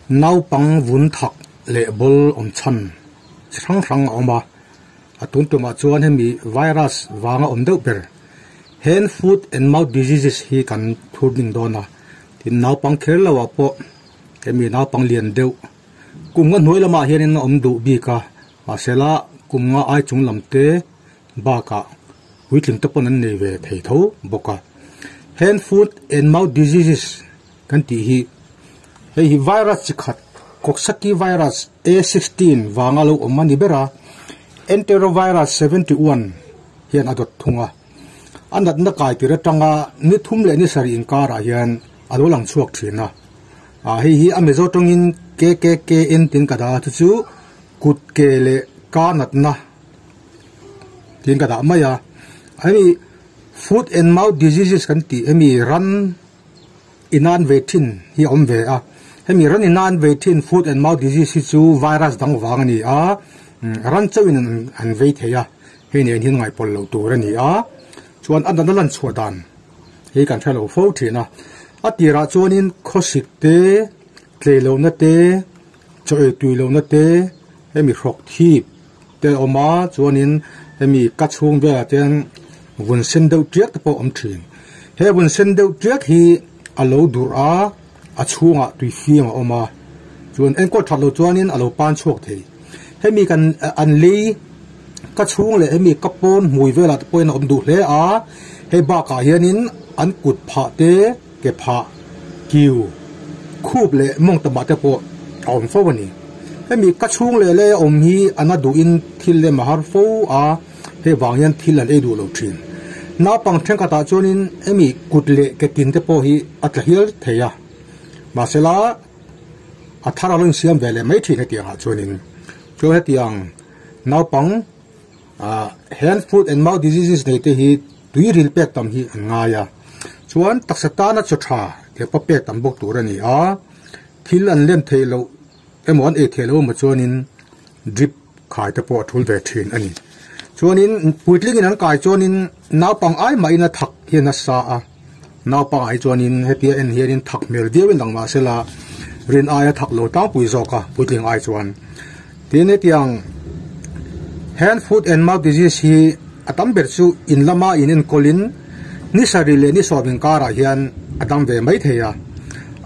Naupang vun thak leh bawl awm chhan chi hrang hrang a awm a, a tun tumah chuan hemi virus vanga awm deuh ber hand foot and mouth diseases hi kan thur ding dawn a, tin naupang kher lo ah pawh hemi naupang lian deuh kum nga hnuai lamah hianin a awm duh bik a, mahsela kum nga ai chung lam te bakah puitling te pawn an nei ve thei tho bawk a. Hand foot and mouth diseases kan tih hi hei hi virus chi khat Coxsackie virus A16 vanga lo awm a ni ber a, Enterovirus 71 hian a dawt thung a. A natna kai tir atanga ni thum leh ni sarih inkarah hian a lo lang chhuak thin a. Hei hi a Mizo tawngin KKKN tiin ka dah a, chu chu kut ke leh ka natna tiin ka dah mai a. Hemi foot and mouth diseases kan tih hemi ran inan ve thin hi a awm ve a. Hemi ran inan ve thin foot and mouth disease hi chu virus dang vang a ni a, ran chauhin an vei thei a, hei nen hian ngaihpawlh loh tur a ni a. Chuan a natna lan chhuah dan hi kan hre lo fo thin a. A tirah chuanin khawsik te, tlei lohna te, chaw ei tui lohna te, hemi hrawk thip te a awm a, chuanin hemi ka chhung velah te hian vun sen deuh tiak te pawh a awm thin. He vun sen deuh tiak hi a lo durh a, a chhungah tui fim a awm a, chuan enkawl that loh chuanin a lo pan chhuak thei. Hemi kan an lei ka chhung leh hemi ka pawn hmui velah te pawhin a awm duh hle a, hei bakah hianin an kut phah te, ke phah, kiu, khup leh mawng tamah te pawh a awm fo a ni. Hemi ka chhung leh lei a awm hi a na duhin thil lem a har fo a, hei vang hian thil an ei duh lo thin. Naupang thenkhatah chuanin hemi kut leh ke tin te pawh hi a tla hial thei a, mahsela a thar a lo insiam ve leh mai thin hetiangah chuanin. Chuan hetiang naupang ah hand foot and mouth diseases nei te hi tui ril pek tam hi an ngai a, chuan taksa tana chaw tha leh pa pek tam bawk tur a ni a, thil an lem theih loh emaw an ei theih loh emaw chuanin drip khai te pawh a thul ve thin a ni. Chuanin puitlingin an kai chuanin naupang ai mahin a thak hian a sa a, naupang ah hi chuanin hetia en hianin thak hmel viauin lang mahsela rin aia thak lo tlangpui zawk a puitling ai chuan. Tin hetiang hand foot and mouth disease hi a tam ber chu in lama in enkawlin ni sarih leh ni sawm inkarah hian a dam ve mai thei a.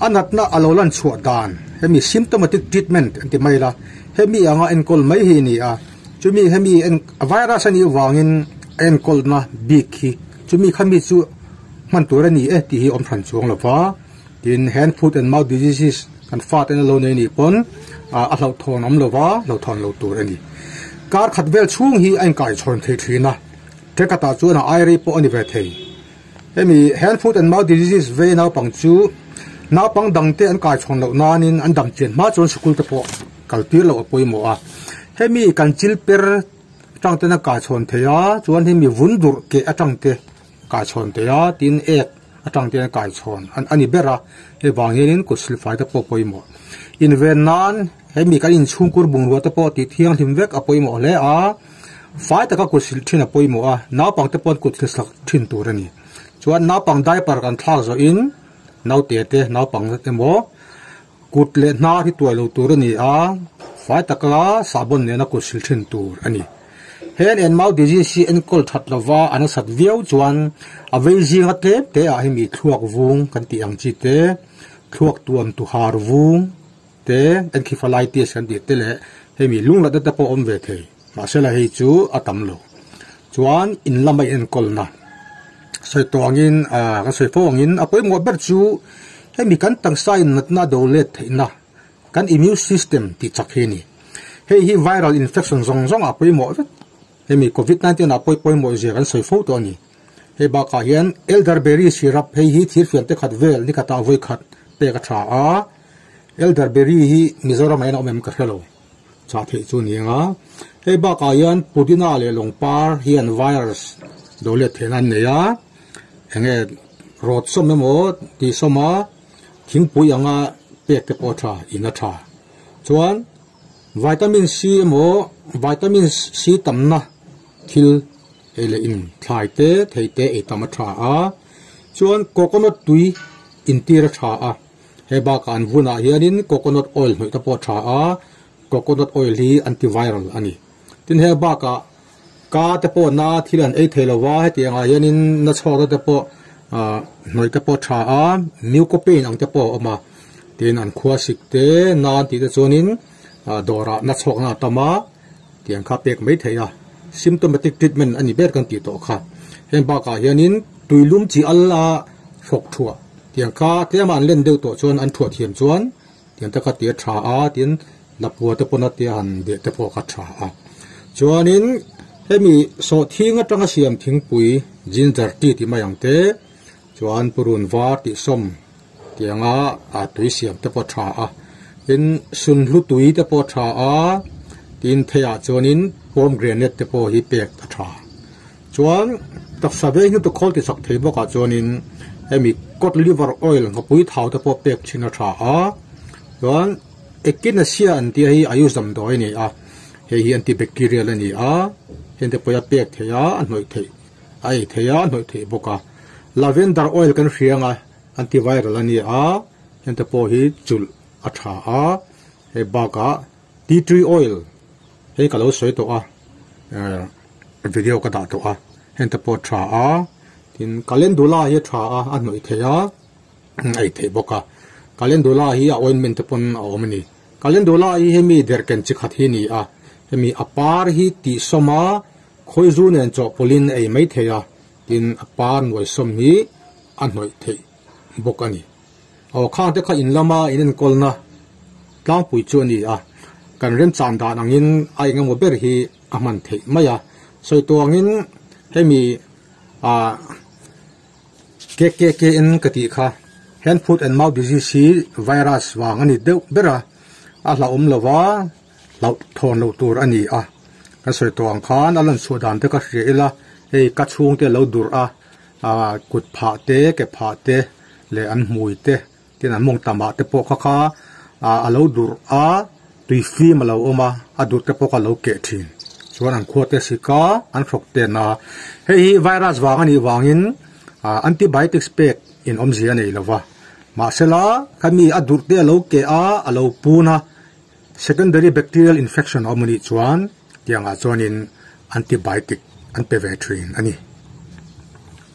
A natna a lo lan chhuah dan hemi symptomatic treatment an ti mai la, hemi anga enkawl mai hi a ni a, chumi hemi en virus a nih vangin a enkawlna bik hi chumi khami chu hman tur a ni e tih hi a awm hran chuang lo va. Tin, hand foot and mouth diseases kan fate na lo nei nih pawn a hlauhthawn awm lo va, hlauhthawn lo tur a ni. Kar khat vel chhung hi a inkaichhawn thei thin a, thenkhatah chuan a ai rei pawh a ni ve thei. Hemi hand foot and mouth diseases vei naupang chu naupang dangte an kaichhawn loh nanin an dam chian hma chuan sikul te pawh kal tir loh a pawimawh a. Hemi kan chil per atang ten a kaichhawn thei a, chuan hemi vun durh keh atang te kaichhawn thei a, tin ek atang te hian kaichhawn a ni ber a, hei vang hianin kut silfai te pawh pawimawh. Inven nan hemi kan inchhungkur bungrua te pawh tih thianghlim vek a pawimawh hle a, fai taka kut sil thin a pawimawh a, naupang te pawh an kut sil sak thin tur a ni. Chuan naupang diaper kan thlak zawhin naute te naupang emaw kut leh hnar hi tuai lo tur a ni a, fai taka sahbawn nena kut sil thin tur a ni. Hand and mouth disease hi enkawl that lova a nasat viau chuan a vei zinga tlem te ah hemi thluak vung kan tih ang chi te, thluak tuam tuhar vung te, encephalitis kan tih te leh hemi lunglatna te pawh a awm ve thei. Mahsela hei chu a tam lo. Chuan in lama enkawlna sawi tawh angin ah kan sawi fo angin a pawimawh ber chu hemi kan taksa in natna do let theihna Kan immune system tih chak hi a ni. Hei hi viral infection zawng zawng ah pawimawh vek. Hemi covid 19 ah pawh pawimawh zia kan sawi fo tawh a ni. Hei bakah hian elderberry syrup hei hi thirfian te khat vel ni khatah vawi khat pek a tha a. Elderberry hi Mizoram ah hian a awm em ka hre lo. Chah theih chu ni ang a. Hei bakah hian pudina leh lawngpar hian virus do let theihna an nei a. Enge rawt sawm emaw tih sawm a. Thingpui anga pek te pawh a tha, in a tha. Chuan vitamin C emaw vitamin C tamna thil ei leh in thlai te thei te ei tam a tha a, chuan coconut tui intir a tha a. Hei bakah an vunah hianin coconut oil hnawih te pawh a tha a, coconut oil hi antiviral a ni. Tin hei bakah ka te pawh na thil an ei thei lo va, hetiang ah hianin na chhuakna te pawh ah hnawih te pawh a tha a, mucopain ang te pawh a awm a, tin an khua sik te na an tih te chuanin ah dawrah na chhuakna a tam a, tiang kha pek mai theih a, symptomatic treatment a ni ber kan tih tawh kha. Heng bakah hianin tuilum chi al a hrawk thuah tiang kha tlema an len deuh tawh chuan an thuah thiam chuan tiang te kha ti a tha a, tin lapua te pawn a tia han deh te pawh kha tha a. Chuanin hemi sawhthing atanga siam thingpui ginger tea tih mai ang te chuan purun var tih sawm tianga a tui siam te pawh a tha a, tin sunhlu tui te pawh a tha a, tin theiah chuanin pomegranate te pawh hi pek a tha. Chuan taksa veng hi tukhawl ti chak thei bawkah chuanin hemi cod liver oil nghapui thau te pawh pek thin a tha a, chuan echinacea an tia hi ayush damdawi a ni a, hei hi antibacterial a ni a, heng te pawh hi a pek theih a, a hnawih theih a ei theih a, a hnawih theih bawk a. Lavender oil kan hria ang a, antiviral a ni a, heng te pawh hi chulh a tha a, hei bakah tea tree oil hei ka lo sawi tawh a video ka dah tawh a, heng te pawh a tha a, tin calendula hi a tha a, a hnawih theih a, a ei theih bawk a, calendula hi a ointment te pawn a awm a ni, calendula hi hemi derhken chi khat hi a ni a, hemi a par hi tihsawm a, khawizu nen chawhpawlhin a ei mai thei a, tin a par nuaisawm hi a hnawih theih bawk a ni. Aw khang te kha in lama in enkawlna tlangpui chu a ni a, kan remchan dan angin a engemaw ber hi a hman theih mai a. Sawi tawh angin hemi ah KKKN ka tih kha hand foot and mouth disease hi virus vang a ni deuh ber a, a hlauhawm lo va, hlauh thawn loh tur a ni a. Kan sawi tawh ang khan a lan chhuah dan te ka hria ila hei ka chhungte a lo durh a, ah kut phah te ke phah te leh an hmui te tin an mawng tamah te pawh kha kha ah a lo durh a tui fim a lo awm a a durh te pawh kha a lo keh thin chuan an khua te sika an hrawk ten a hei hi virus vang a nih vangin ah antibiotics pek in awmzia a nei lo va mahsela khami a durh te a lo keh a a lo pun a secondary bacterial infection a awm a nih chuan tiangah chuanin antibiotic an pe ve thin a ni.